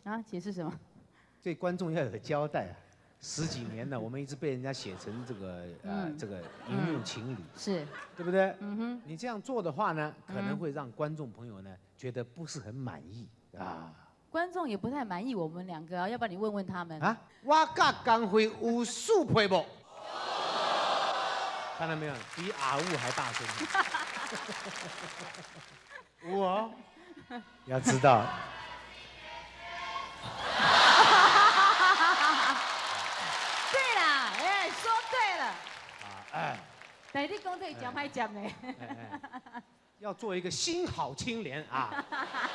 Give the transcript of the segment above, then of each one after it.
啊，解釋什麼？對觀眾要有交代啊！十幾年了，我們一直被人家寫成這個熒幕情侶，對不對？嗯哼。你這樣做的話呢，可能會讓觀眾朋友呢覺得不是很滿意啊。觀眾也不太滿意我們兩個啊，要不然你問問他們。啊，我佮江蕙有速配無？看到沒有？比阿霧還大聲。我要知道。對啦，哎，說對了。啊，哎。但你講這個真歹接呢。要做一個新好青年啊，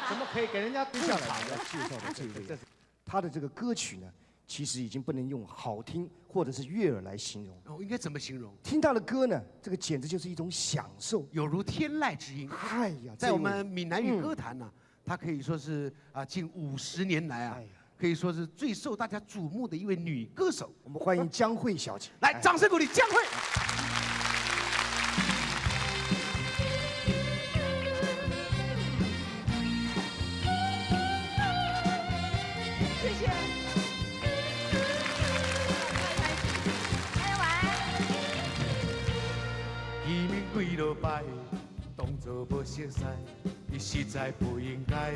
怎麼可以給人家接下來要介紹的這位，他的這個歌曲呢，其實已經不能用好聽或者是悅耳來形容。哦，應該怎麼形容？聽他的歌呢，這個簡直就是一種享受，有如天籟之音。哎呀，在我們閩南語歌壇呢，她可以說是啊，近50年來啊，可以說是最受大家矚目的一位女歌手。我們歡迎江蕙小姐，來，掌聲鼓勵江蕙。謝謝。哎，晚安。見面幾落擺，當作無熟似，你實在不應該。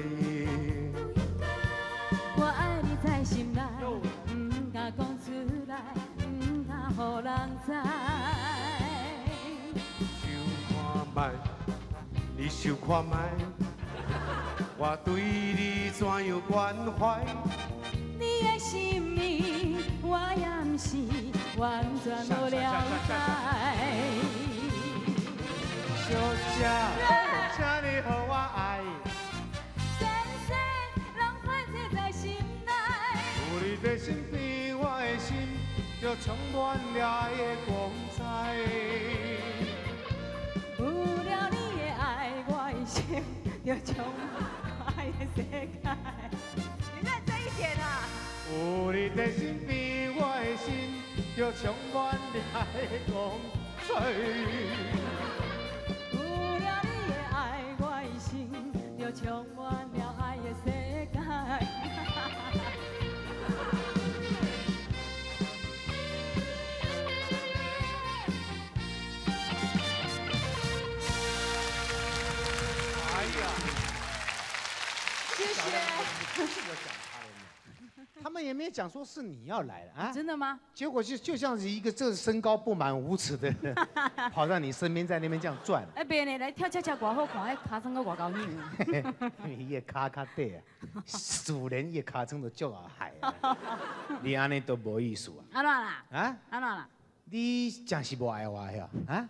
我愛你在心內，毋敢講出來，毋通予人知。想看覓，你想看覓，我對你怎樣關懷？你的心意，我也毋是完全無了解。小姐，請你予我愛。前世攏反正在心內。有你在身邊，我的心就充滿了愛的光彩。有了你的愛，我的心就充滿愛的世界。你認真一點啊！有你在身邊，我的心就充滿了愛的光彩。有了你的愛，我的心就充滿了愛的世界。哎呀，謝謝。不是我講他的，他們也沒講說是你要來的啊。真的嗎？結果就像是一個這身高不滿5尺的人，跑到你身邊，在那邊這樣轉。哎，別呢，來跳恰恰偌好看，彼跤踮閣偌厚扭。伊的跤較短啊，自然伊的跤蹛就足後害啊。你按呢都無意思啊。按怎啦？啊？按怎啦？你真是無愛我遐啊？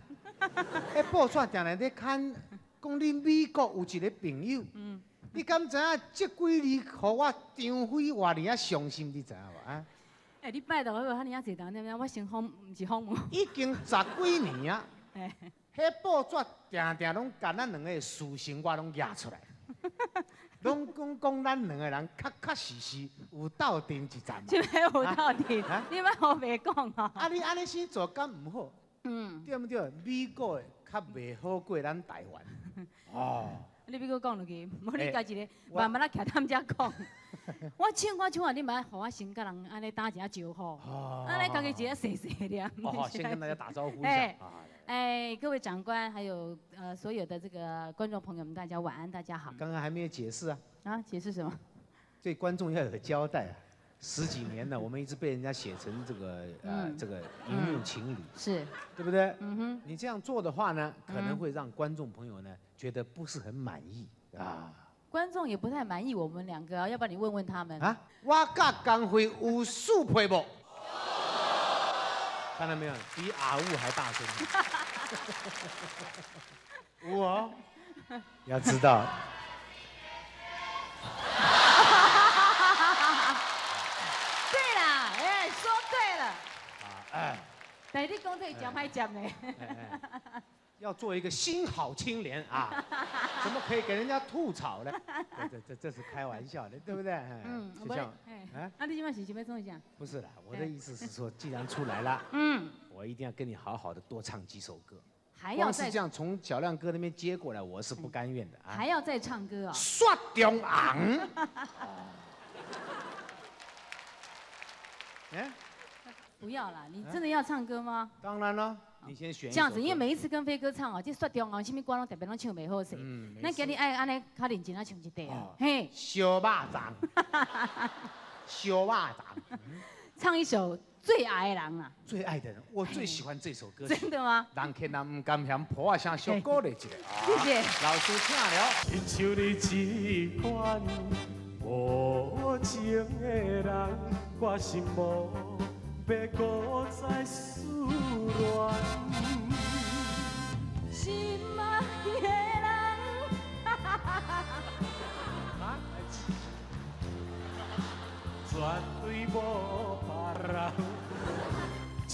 彼報紙定定咧刊，講你美國有一個朋友。你敢知影這幾年予我張飛偌爾仔傷心，你知影無啊？欸，你拜託我，遐爾仔濟人，你知影我先訪，毋是訪問。已經十幾年啊！彼報紙定定攏共咱兩個私生活攏攑出來，攏講咱兩個人確確實實有鬥陣一陣。這欲有鬥陣？你莫胡白講啊！啊，你按呢先做敢毋好？對毋對？美國的較袂好過咱台灣。哦。你欲閣講落去，無你家一个慢慢仔徛踮遮講。我唱我唱啊，你莫予我先佮人按呢打一下招呼，按呢家己一个細細念。哦，先跟大家打招呼一下。哎，各位長官，還有所有的這個觀眾朋友們，大家晚安，大家好。剛剛還沒有解釋啊。啊，解釋什麼？對觀眾要有交代啊！十幾年了，我們一直被人家寫成這個熒幕情侶，對不對？嗯哼。你這樣做的話呢，可能會讓觀眾朋友呢覺得不是很滿意啊。觀眾也不太滿意我們兩個啊，要不然你問問他們。啊，我佮江蕙有速配無？看到沒有？比阿霧還大聲。我要知道。對啦，哎，說對了。啊，哎。但你講這個真歹接呢。要做一個新好青年啊，怎麼可以給人家吐槽呢？這是開玩笑的，對不對？嗯，就像，哎，啊，你這擺是想欲創啥？不是啦，我的意思是說，既然出來了，我一定要跟你好好的多唱幾首歌。還要光是這樣從小亮哥那邊接過來，我是不甘願的啊。還要再唱歌啊？雪中紅。哎，不要啦，你真的要唱歌吗？当然了，你先选。这样子，因为每一次跟飞哥唱哦，这雪中哦，啥物歌拢特别拢唱袂好势。咱今日爱按呢较认真仔唱一块啊。嘿。烧肉粽。烧肉粽。唱一首《最爱的人》啊。最爱的人，我最喜欢这首歌。真的吗？人客若毋甘嫌破仔声，小鼓励一下。谢谢。老师请了。亲像你这款无情的人，我心无欲阁再思恋。心爱的人，绝对无别人，请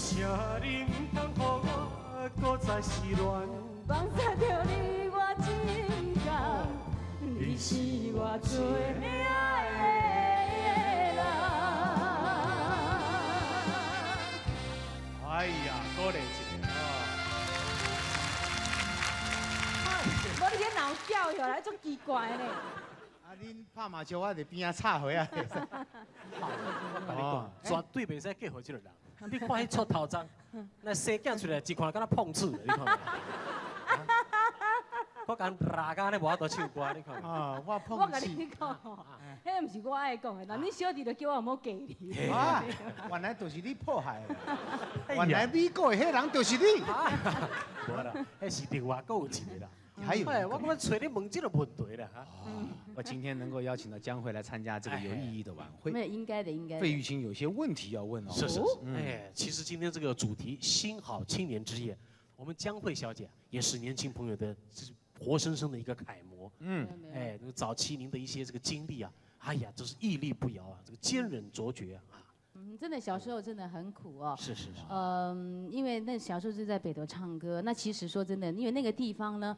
你毋通予我阁再失恋。放下著你我真甘，你是我最爱的人。哎呀，鼓励一下。无你这闹叫起来，足奇怪呢。啊，恁拍麻将，我伫边仔插花啊。我共你讲，绝对袂使嫁予这个人。你看彼出头鬃，那生囝出来，一看敢若碰瓷的，你看。我共拉甲按呢无法度唱歌，你看。啊，我碰我共你讲，彼毋是我爱讲的，那恁小弟就叫我毋好嫁你。啊，原来就是你破坏的。原来美国的彼人就是你。无啦，彼是另外阁有一个啦。还有，哎，我讲揣你问这个问题啦哈。我今天能够邀请到江蕙来参加这个有意义的晚会，没有应该的，应该。费玉清有些问题要问哦。是是是，哎，其实今天这个主题“新好青年之夜”，我们江蕙小姐也是年轻朋友的活生生的一个楷模。嗯，哎，那个早期您的一些这个经历啊，哎呀，这是屹立不摇啊，这个坚韧卓绝啊。嗯，真的小时候真的很苦哦。是是是。因为那小时候是在北投唱歌，那其实说真的，因为那个地方呢，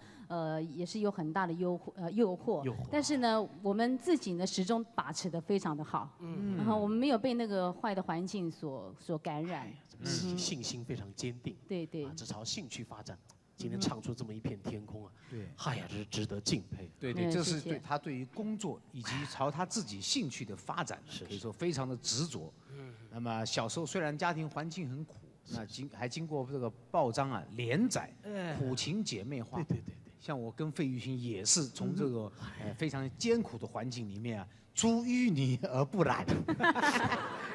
也是有很大的诱惑，诱惑。诱惑。但是呢，我们自己呢始终把持得非常的好。嗯。然后我们没有被那个坏的环境所感染。信心非常坚定。对对。只朝兴趣发展，今天唱出这么一片天空啊！对。哎呀，这是值得敬佩。对对，这是对他对于工作以及朝他自己兴趣的发展，可以说非常的执着。那么小时候虽然家庭环境很苦，那还经过这个报章啊连载《苦情姐妹花》。对对对对，像我跟费玉清也是从这个非常艰苦的环境里面啊，出淤泥而不染。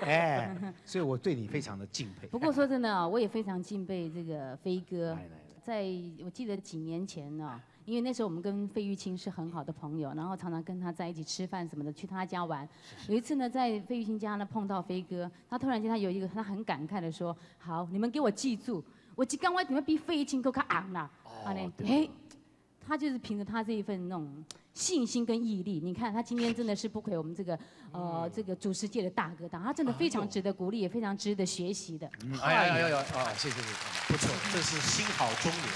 哎，所以我对你非常的敬佩。不过说真的啊，我也非常敬佩这个飞哥。在我记得几年前呢。因为那时候我们跟费玉清是很好的朋友，然后常常跟他在一起吃饭什么的，去他家玩。有一次呢，在费玉清家呢碰到飞哥，他突然间他有一个他很感慨的说：“好，你们给我记住，我一天我一定欲比费玉清阁较红啦。”按呢，哎，他就是凭着他这一份那种信心跟毅力，你看他今天真的是不愧我们这个主持界的大哥大，他真的非常值得鼓励，也非常值得学习的。哎呀呀呀！啊，谢谢谢谢，不错，这是新好中年。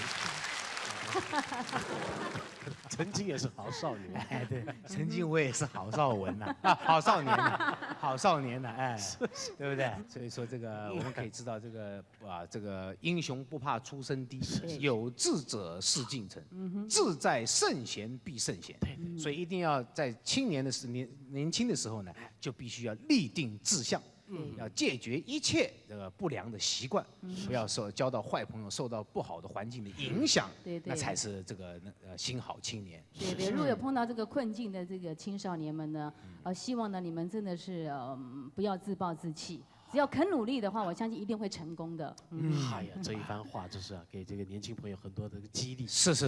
曾经也是好少年，哎，对，曾经我也是郝邵文呐，啊，好少年呐，好少年呐，哎，对不对？所以说这个我们可以知道，这个啊，这个英雄不怕出身低，有志者事竟成，志在圣贤必圣贤，所以一定要在青年的时年年轻的时候呢，就必须要立定志向。要戒绝一切这个不良的习惯，不要受交到坏朋友，受到不好的环境的影响，那才是这个新好青年。对对，如果有碰到这个困境的这个青少年们呢，希望呢你们真的是不要自暴自弃，只要肯努力的话，我相信一定会成功的。哎呀，这一番话就是啊，给这个年轻朋友很多的激励。是是。